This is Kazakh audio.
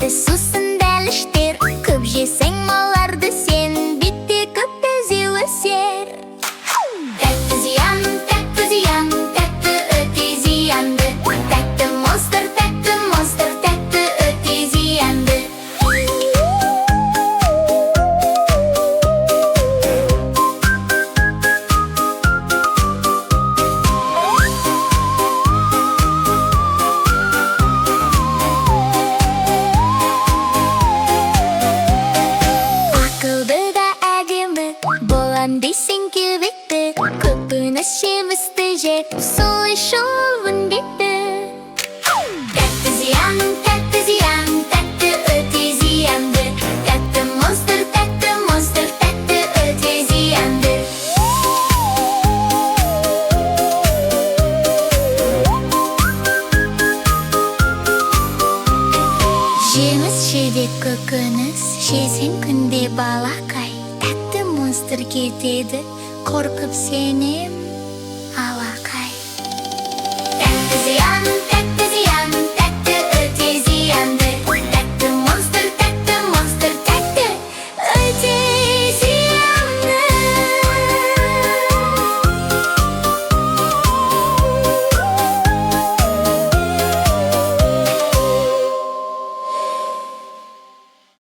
Тәтті сусын дәліштер. Көп жесең оларды сен, бетте көп безе өсер. Тәтті зиян, тәтті зиян, тәтті өте зиянды. Тәтті монстр, тәтті монстр, тәтті өте зиянды. Ақылды да әдемі болам десең, келбетті, көкөніс, жемісті жеп, солай жол міндетті. Тәтті зиян, тәтті зиян, тәтті өте зиянды. Тәтті монстр, тәтті монстр, тәтті өте зиянды. Жеміс жидек, көкөніс жесең күнде, балақай, тәтті монстр кетеді қорқып сенен.